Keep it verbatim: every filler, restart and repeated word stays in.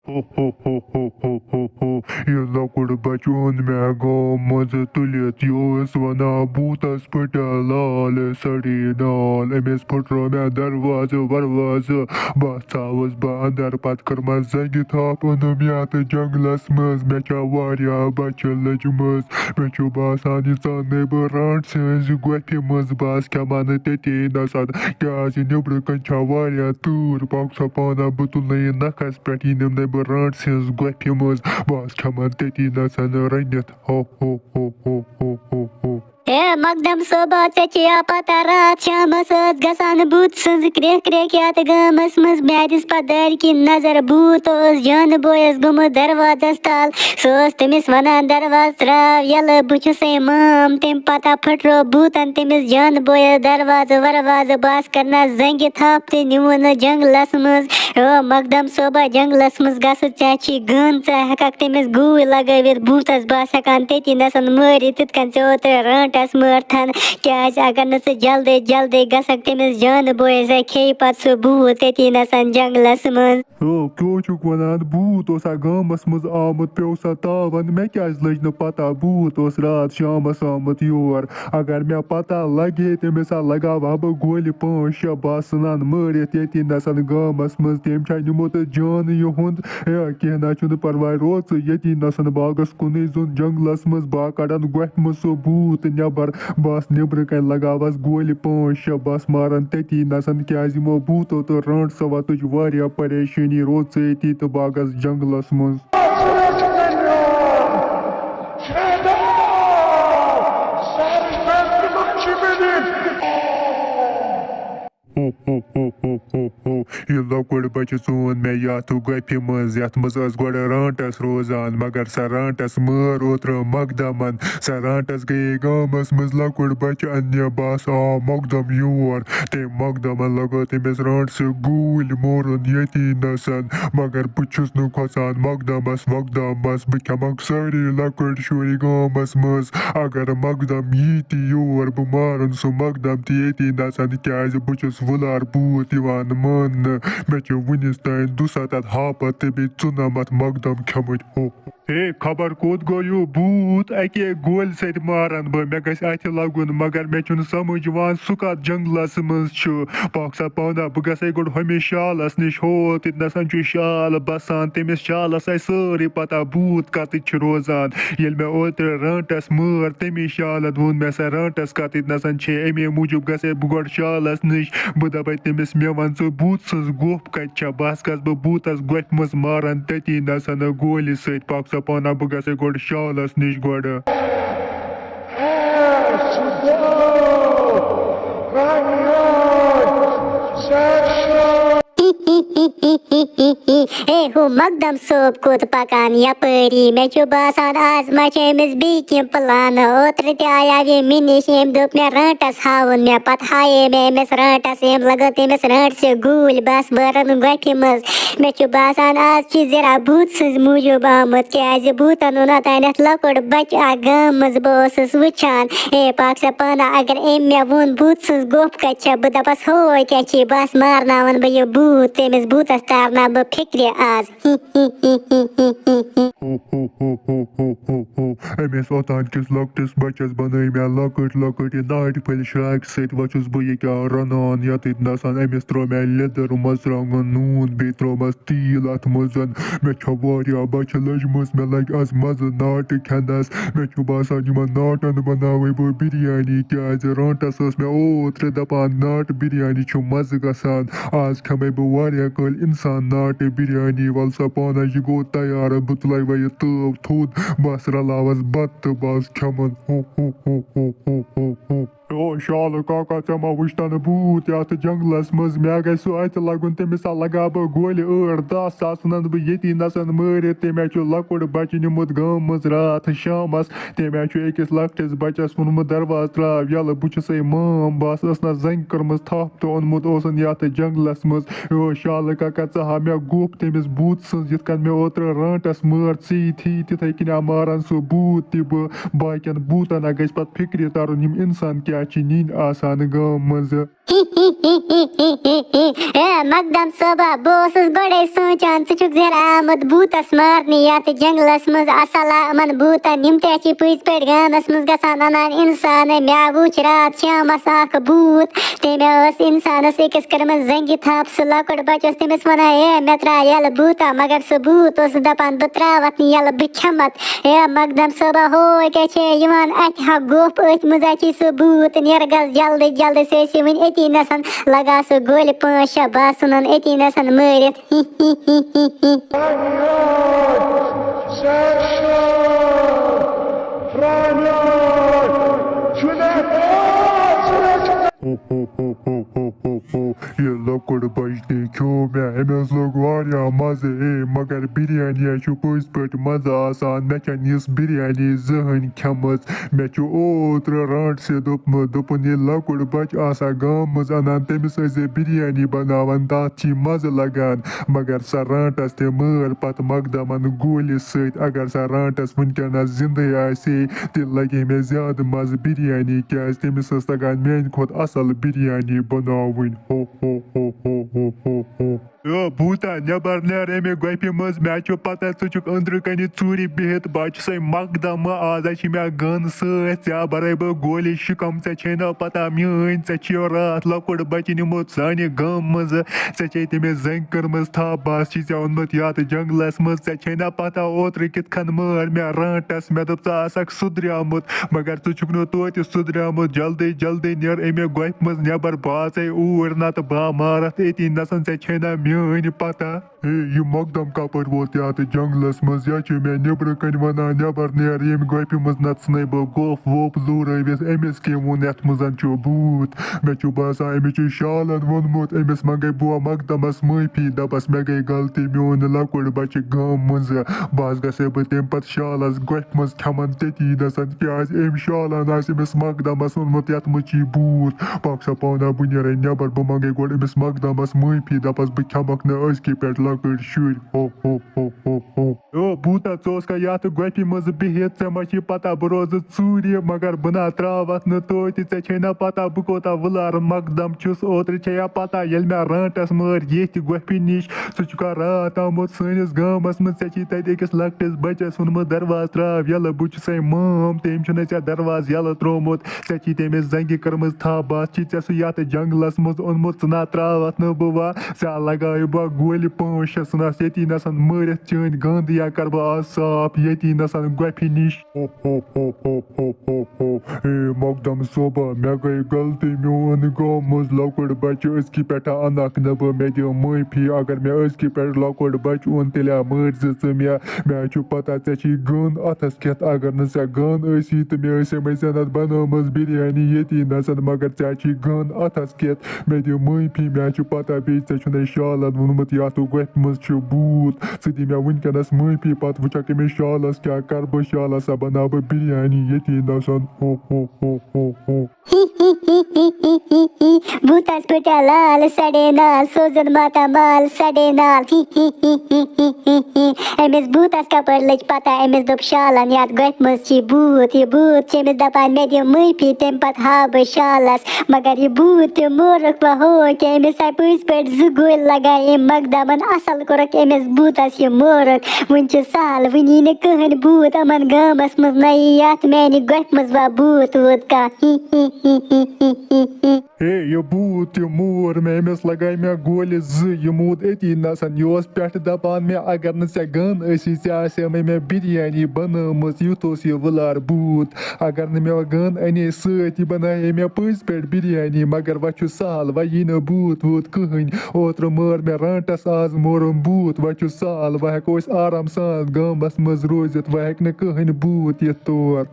ہو ہو ہو ہو ہو ہو ہو۔ یہِ لۄکُٹ بچہٕ اوٚن مےٚ گامہٕ منٛزٕ تُلِتھ، یہِ اوس ونان بھوٗتس پھٕٹہ لال سڑی نال۔ أمِس پھٕٹرو مےٚ دروازٕ وروازٕ، بس ژاوُس بہٕ اندر، پتہٕ کٔرمس زنگہِ تھپھ، اوٚنُم یتھ جنگلس منٛز۔ مےٚ چھےٚ واریاہ بۄچھِ لٔجمٕژ، مےٚ چھُ باسان یہِ ژانہٕ بہٕ رانٛٹہٕ سٕنٛزِ گۄپھِ منٛز، بس کھٮ۪مہٕ نہٕ تٔتی نسن، کیازِ نیبرٕ کنہِ چھےٚ واریاہ تۭر۔ پکھ سا پانہ، بہٕ تُلنہٕ یہِ نکھس پٮ۪ٹھ، یہِ نِمہٕ نہٕ بہٕ رانٛٹہٕ سٕنٛز گۄپھِ منٛز، بس کھٮ۪مہٕ تٔتی نسن رٔنِتھ۔ ہو ہو ہو ہو ہو ہو ہو ہو۔ اے مقدم صٲبا، ژےٚ چھےٚ یا پتہ، راتھ شامس ٲس گژھان بھوٗت سٕنٛز کرٛیکھ کرٛیکھ یتھ گامس منٛز۔ مےٚ دِژ پتہٕ دارِ کِنۍ نظر، بھوٗت اوس جانہٕ بویس گوٚمُت دروازس تل۔ سُہ اوس تٔمِس ونان، "دروازٕ ترٛاو یَلہٕ، بہٕ چھُسَے مام۔" تَمہِ پتہٕ پھٕٹرو بھوٗتن تٔمِس جانہٕ بویس دروازٕ وروازٕ۔ بس کٔرنس زنٛگہِ تھپھ تہٕ نیوٗنس جنگلس منٛز۔ او مقدم صٲبا، جنگلس منٛز گژھُن ژےٚ چھی گٔن، ژٕ ہٮ۪ککھ تٔمِس گوٗلۍ لگٲوِتھ بھوٗتس، بہٕ آسہٕ ہٮ۪کان تٔتی نسن مٲرِتھ، تِتھ کٔنۍ ژےٚ اوترٕ رانٛٹس مٲرتھن۔ کیازِ اگر نہٕ ژٕ جلدی جلدی گژھکھ تٔمِس جانہٕ بویس، کھیٚیہِ پتہٕ سُہ بھوٗت تٔتی نسن جنگلس منٛز۔ او، کیٛاہ چھُکھ ونان؟ بھوٗت اوسا گامس منٛز آمُت؟ پیوٚو سا تاون؟ مےٚ کیٛازِ لٔج نہٕ پتہ بھوٗت اوس راتھ شامس آمُت یور؟ اگر مےٚ پتہ لگہِ ہے، تٔمِس ہا لگاوٕ ہا بہٕ گولہِ پانٛژھ شےٚ، بہٕ آسہٕ ژھٕنان مٲرِتھ ییٚتی نسن گامس منٛز۔ تٔمۍ چھا نیوٗمُت جانہٕ یِہُنٛد؟ ہے، کینٛہہ نہ چھُنہٕ پرواے، روز ژٕ ییٚتی نسن، بہٕ ہا گژھٕ کُنُے زوٚن جنگلس منٛز، بہٕ ہا کڑن گۄپھِ منٛز سُہ بھوٗت نٮ۪بر۔ بس نیبرٕ کنہِ لگاوس گولہِ پانٛژھ شےٚ، بس مارن تٔتی نسن، کیازِ یِمو بھوٗتو تہٕ رانٛٹسو وتُج واریاہ پریشٲنی۔ روز ژٕ ییٚتی تہٕ بہٕ ہا گژھٕ جنگلس منٛز۔ ہو، ہو، ہو، ہو، ہو، ہو۔ یہِ لۄکُٹ بچہٕ ژون مےٚ یتھ گۄپھِ منٛز، یتھ منٛز ٲس گۄڈٕ رانٛٹس روزان، مگر سۄ رانٛٹس مٲر اوترٕ مقدمن۔ سۄ رانٛٹس گٔیے گامس منٛز لۄکُٹ بچہٕ اننہِ، بس آو مقدم یور۔ تٔمۍ مقدمن لگٲو تٔمِس رانٛٹسہٕ گوٗلۍ، مورُن ییٚتی نسن۔ مگر بہٕ چھُس نہٕ کھۄژان مقدمس وقدمس، بہٕ کھٮ۪مکھ سٲری لۄکٕٹۍ شُرۍ گامس منٛز۔ اگر مقدم یی تہِ یور، بہٕ مارن سُہ مقدم تہِ ییٚتی نسن، کیازِ بہٕ چھُس وُلار بھوٗت یِوان ماننہٕ۔ مےٚ چھِ وُنِس تام دُسَتتھ ہاپت تہٕ بیٚیہِ ژُنَمَتھ مقدم کھٮ۪مٕتۍ۔ ہو۔ ہے، خبر کوٚت گوٚو یہِ بھوٗت؟ اَکے گولہِ سۭتۍ مارن بہٕ، مےٚ گژھِ اَتھِ لگُن، مگر مےٚ چھُنہٕ سمجھ یِوان سُہ کتھ جنگلس منٛز چھُ۔ پکھ سا پانہ، بہٕ گژھے گۄڈٕ ہُمِس شالس نِش۔ ہو، تتہِ نسن چھُ شال بسان، تٔمِس شالس آسہِ سٲرٕے پتہ بھوٗت کتہِ چھِ روزان۔ ییٚلہِ مےٚ اوترٕ رانٛٹس مٲر تٔمی شالن، ووٚن مےٚ، سا رانٛٹس کتہِ نسن چھے، امے موٗجوٗب گژھے بہٕ گۄڈٕ شالس نِش۔ بہٕ دپے تٔمِس، مےٚ ون ژٕ بھوٗت سٕنٛز گۄپھ کتہِ چھےٚ؟ بس گژھٕ بہٕ بھوٗتس گۄپھِ منٛز مارن تٔتی نسن گولہِ سۭتۍ۔ پکھ سا پانہ، بہٕ گژھے گۄڈٕ شالس نِش گۄڈٕ۔ اے ہو مقدم صٲب کوٚت پکان یپٲری؟ مےٚ چھُ باسان، آز ما چھِ أمِس بیٚیہِ کینٛہہ پلان۔ اوترٕ تہِ آیاو یہِ مےٚ نِش، أمۍ دوٚپ مےٚ رانٛٹس ہاوُن مےٚ، پتہٕ ہایے مےٚ أمِس رانٛٹس، أمۍ لگٲو تٔمِس رانٛٹسہِ گوٗلۍ، بس بٲرن گۄپھِ منٛز۔ مےٚ چھُ باسان، آز چھِ زِرا بھوٗت سٕنٛزِ موٗجوٗب آمُت، کیٛازِ بھوٗتن اوٚن اوتانٮ۪تھ لۄکُٹ بچہٕ اکھ گامہٕ منٛز۔ بہٕ اوسُس وٕچھان، اے پاک سا پانہ، اگر أمۍ مےٚ ووٚن بھوٗت سٕنٛز گۄپھ کتہِ چھےٚ، بہٕ دپس، ہوے کیٛاہ چھِ، بس مارناون بہٕ یہِ بھوٗت، تٔمِس بھوٗتس تارناو بہٕ فِکرِ آز۔ ہو، ہو، ہو، ہو، ہو، ہو، ہو۔ أمِس اوتان کِس لۄکٹِس بچس بنٲے مےٚ لۄکٕٹۍ لۄکٕٹۍ یہِ ناٹہِ پھٔلۍ شراکہِ سۭتۍ۔ وۄنۍ چھُس بہٕ یہِ کیٛاہ رنان یتیٚتھ نسن۔ أمِس ترٛوو مےٚ لیٚدٕر، مرژٕوانٛگن، نوٗن، بیٚیہِ ترٛوومس تیٖل اتھ منٛز۔ مےٚ چھےٚ واریاہ بۄچھِ لٔجمٕژ، مےٚ لگہِ از مزٕ ناٹہٕ کھٮ۪نس۔ مےٚ چھُ باسان، یِمن ناٹن بناوے بہٕ بریانی، کیٛازِ رانٛٹس ٲس مےٚ اوترٕ دپان، ناٹہٕ بریانی چھُ مزٕ گژھان۔ آز کھٮ۪مے بہٕ واریاہ کٲلۍ انسان ناٹہٕ بریانی۔ ول سا پانس، یہِ گوٚو تیار، بہٕ تُلے وۄنۍ یہِ تٲو تھوٚد، بس رلاوس بتہٕ تہٕ بس کھٮ۪من۔ ہو، ہو، ہو۔ او شالہٕ کاکا، ژےٚ ما وُچھتن بھوٗت یتھ جنگلس منٛز؟ مےٚ گژھِ سُہ اتہِ لگُن، تٔمِس ہا لگاو بہٕ گولہِ ٲٹھ دہ ساس، ژھٕنن بہٕ ییٚتی نسن مٲرِتھ۔ تٔمۍ ہا چھُ لۄکُٹ بچہٕ نیوٗمُت گامہٕ منٛز راتھ شامس۔ تٔمۍ ہا چھُ أکِس لۄکٹِس بچس ووٚنمُت، دروازٕ ترٛاو یَلہٕ، بہٕ چھُسَے مام۔ بس ٲس نہ زنٛگہِ کٔرمٕژ تھپھ تہٕ اوٚنمُت اوسُن یتھ جنگلس منٛز۔ او شالہٕ کاکا، ژٕ ہا مےٚ گوٚپھ تٔمِس بھوٗت سٕنٛز، یِتھ کٔنۍ مےٚ اوترٕ رانٛٹس مٲر ژیٖتھی، تِتھَے کٔنۍ ہا ماران سُہ بھوٗت تہِ بہٕ۔ باقین بھوٗتن ہا گژھِ پتہٕ فِکرِ ترُن، یِم انسان کیٛاہ چھِ نِنۍ آسان گامہٕ منٛزٕ۔ اے مقدم صٲبا، بہٕ اوسُس گۄڈَے سونٛچان، ژٕ چھُکھ زِہر آمُت بھوٗتَس مارنہِ یَتھ جنٛگلَس منٛز۔ اَصٕل ہا یِمَن بھوٗتَن، یِم تہِ ہا چھِ پٔزۍ پٲٹھۍ گامَس منٛز گژھان اَنان اِنسانَے۔ مےٚ وُچھ راتھ شامَس اَکھ بھوٗت، تٔمۍ ٲس اِنسانَس أکِس کٔرمٕژ زنٛگہِ تھپھ۔ سُہ لۄکُٹ بَچہٕ اوس تٔمِس وَنان، "اے مےٚ ترٛاو یَلہٕ بھوٗتا"، مگر سُہ بھوٗت اوس دَپان، "بہٕ ترٛاوَتھ نہٕ یَلہٕ، بہٕ کھٮ۪مَتھ"۔ اے مقدم صٲبا، ہو کیٛاہ چھے یِوان اَتھِ ہا گوٚپھ أتھۍ منٛز ہا چھِ سُہ بھوٗت، نیر گژھ جلدی جلدی، سُہ ٲسی وٕنہِ أتی نَسَن، لگا سُہ گولہِ پانٛژھ شےٚ، بہٕ آسُن أتی نَسَن مٲرِتھ۔ یہِ لۄکُٹ بچہٕ تہِ کھیوٚو مےٚ، أمِس لوٚگ واریاہ مَزٕ، اے، مگر بِریانی ہا چھُ پٔزۍ پٲٹھۍ مَزٕ آسان۔ مےٚ چھَنہٕ یِژھ بِریانی زٕہٕنۍ کھٮ۪مٕژ۔ مےٚ چھُ اوترٕ رانٛٹسٕے دوٚپمُت، دوٚپُن، ییٚلہِ لۄکُٹ بَچہٕ آسان گامہٕ منٛز اَنان، تٔمِس ٲسۍ زِ بِریانی بَناوان، تَتھ چھِ مَزٕ لَگان۔ مگر سۄ رانٛٹَس تہِ مٲر پَتہٕ مۄقدَمَن گولہِ سۭتۍ۔ اگر سۄ رانٛٹَس وٕنکٮ۪نَس زِندَے آسہِ ہے، تیٚلہِ لَگہِ ہے مےٚ زیادٕ مَزٕ بِریانی، کیٛازِ تٔمِس ٲس تَگان میٛانہِ کھۄتہٕ اَصٕل بِریانی بَناوٕنۍ۔ ہو، ہو، ہو۔ او بھوٗتا، نٮ۪بر نیر اَمہِ گۄپھِ منٛز، مےٚ چھُ پتہ ژٕ چھُکھ أنٛدرٕ کنہِ ژوٗرِ بِہِتھ، بہٕ چھُسے مقدم، آز ہا چھِ مےٚ گن سۭتۍ، ژےٚ برے بہٕ گولہِ شِکم، ژےٚ چھے نا پتہ میٲنۍ، ژےٚ چھُے راتھ لۄکُٹ بچہِ نیومُت سانہِ گامہٕ منٛزٕ، ژےٚ چھے تٔمِس زنٛگہِ کٔرمٕژ تھپھ، بس چھُے ژےٚ اوٚنمُت یتھ جنگلس منٛز، ژےٚ چھے نا پتہ اوترٕ کِتھ کٔنۍ مٲر مےٚ رانٛٹس، مےٚ دوٚپ ژٕ آسکھ سُدریومُت، مگر ژٕ چھُکھ نہٕ توتہِ سُدریومُت، جلدی جلدی نیر اَمہِ گۄپھِ منٛز نٮ۪بر، بہٕ آژے اوٗرۍ، نتہٕ بہٕ ہا مارتھ أتی نسن، ژےٚ چھے نا میٲنۍ پتہ۔ ہے، یہِ مۄقدم کپٲرۍ ووت یتھ جنگلس منٛز؟ یا چھُ مےٚ نیبرٕ کنۍ ونان، نٮ۪بر نیر ییٚمہِ گۄپھِ منٛز، نتہٕ ژھٕنے بہٕ گۄپھ وۄپھ لوٗرٲوِتھ۔ أمِس کٔمۍ ووٚن یتھ منٛز چھُ بھوٗت؟ مےٚ چھُ باسان، أمِس چھُ شالن ووٚنمُت، أمِس منٛگے بہٕ مۄقدمس معٲفی، دپس، مےٚ گٔے غلطی، میون یہِ لۄکُٹ بچہِ گامہٕ منٛزٕ، بہٕ حظ گژھے بہٕ تمہِ پتہٕ شالس گۄپھِ منٛز کھٮ۪من تٔتی نسن، کیٛازِ أمۍ شالن آسہِ أمِس مقدمس ووٚنمُت، یتھ منٛز چھی بھوٗت۔ پکھ سا پانا، بہٕ نیرے نٮ۪بر، بہٕ منگے گۄڈٕ أمِس مقدمس معٲفی، دپس، بہٕ کھٮ۪مکھ نہٕ أزکہِ پٮ۪ٹھ لۄکٕٹۍ شُرۍ۔ ہو، ہو، ہو، ہو، ہو، ہو۔ او بھوٗتا، ژٕ اوسکھا یتھ گۄپھِ منٛز بِہِتھ؟ ژےٚ ما چھی پتہ بہٕ روزٕ ژوٗرِ، مگر بہٕ نا ترٛاوتھ نہٕ توتہِ۔ ژےٚ چھے نا پتہ بہٕ کوٗتاہ وُلار مقدم چھُس؟ اوترٕ چھے یا پتہ، ییٚلہِ مےٚ رانٛٹس مٲر ییٚتھۍ گۄپھِ نِش، ژٕ چھُکھا راتھ آمُت سٲنِس گامس منٛز؟ ژےٚ چھی تَتہِ أکِس لۄکٹِس بچس ووٚنمُت، دروازٕ ترٛاو یَلہٕ، بہٕ چھُسَے مام، تٔمۍ چھُنَے ژےٚ دروازٕ یَلہٕ ترٛوومُت۔ ژےٚ چھی تٔمِس زنٛگہِ کٔرمٕژ تھپھ، بس چھی ژےٚ سُہ یَتھ جنٛگلس منٛز اوٚنمُت، ژٕ نا ترٛاوَتھ نہٕ بہٕ وا، ژےٚ لگاوٕ بہٕ گولہِ پانٛژھ شےٚ، ژٕ نَس ییٚتی نَسَن مٲرِتھ چٲنۍ گنٛد یا کَرٕ بہٕ آز صاف ییٚتی نَسَن گۄپھِ نِش۔ ہو، ہو، ہو، ہو، ہو، ہو، ہو۔ اے مقدم صٲبا، مےٚ گٔے غلطی، میون گامہٕ منٛز لۄکُٹ بچہٕ أزکہِ پٮ۪ٹھٕ اَنَکھ نہٕ بہٕ، مےٚ دِ معٲفی۔ اگر مےٚ أزکہِ پٮ۪ٹھ لۄکُٹ بچہٕ اوٚن، تیٚلہِ ہا مٲرۍ زِ ژٕ مےٚ۔ مےٚ چھُ پتہ ژےٚ چھی گٔن اَتھس کٮ۪تھ، اگر نہٕ ژےٚ گٔن ٲسی تہٕ مےٚ ٲسۍ یِمَے زَنتھ بنٲومٕژ بِریانی ییٚتی نَسَن، مگر ژےٚ چھی گٔن اَتھس کٮ۪تھ۔ مےٚ دِ معٲفی، مےٚ چھُ پتہ، بیٚیہِ ژےٚ چھُنَے شالن ووٚنمُت، یَتھ گۄپھِ منٛز چھُ بھوٗت۔ ژٕ دِ مےٚ وٕنکٮ۪نس معٲفی، پتہٕ وٕچھکھ أمِس شالس کیٛاہ کرٕ بہٕ، شالس ہا بناو بہٕ بِریانی ییٚتی نَسَن۔ ہو، ہو، ہو، ہو، ہو۔ بھوٗتس پھٕٹیا لال سڑے نال، سوزُن ماتامال سڑے نال۔ أمِس بھوٗتس کپٲرۍ لٔج پتہ، أمِس دوٚپ شالن، یَتھ گۄپھِ منٛز چھی بھوٗت، یہِ بھوٗت چھِ أمِس دپان، مےٚ دِ معٲفی، تَمہِ پتہٕ ہاو بہٕ شالس۔ مگر یہِ بھوٗت تہِ مورُکھ وۄنۍ ہو کیٛاہ، أمِس آے پٔزۍ پٲٹھۍ زٕ گولۍ لگایہِ أمۍ مقدمن، اصل کوٚرُکھ أمِس بھوٗتس یہِ مورُکھ۔ وۄنۍ چھُ سہل، وۄنۍ یی نہٕ کٕہٕنۍ بھوٗت یِمن گامس منٛز، نہ یی یتھ میانہِ گۄپھِ منٛز وۄنۍ بھوٗت ووٗت کانٛہہ۔ ہے، یہِ بھوٗت تہِ مور مےٚ، أمِس لگایہِ مےٚ گولہِ زٕ، یہِ موٗد أتی نسن۔ یہِ اوس پٮ۪ٹھٕ دپان مےٚ، اگر نہٕ ژےٚ گن ٲسی، ژےٚ آسہِ ہے مےٚ بِریانی بنٲومٕژ۔ یُتھ اوس یہِ وُلار بھوٗت۔ اگر نہٕ مےٚ وۄنۍ گن انے سۭتۍ، یہِ بنایہِ ہے مےٚ پٔزۍ پٲٹھۍ بِریانی۔ مگر وۄنۍ چھُ سہل، وۄنۍ یی نہٕ بھوٗت ووٗت کٕہٕنۍ۔ اوترٕ مٲر مےٚ رانٛٹس، آز مورُن بھوٗت۔ وۄنۍ چھُ سہل، وۄنۍ ہٮ۪کو أسۍ آرام سان گامس منٛز روٗزِتھ۔ وۄنۍ ہٮ۪کہِ نہٕ کٕہٕنۍ بھوٗت یِتھ تور۔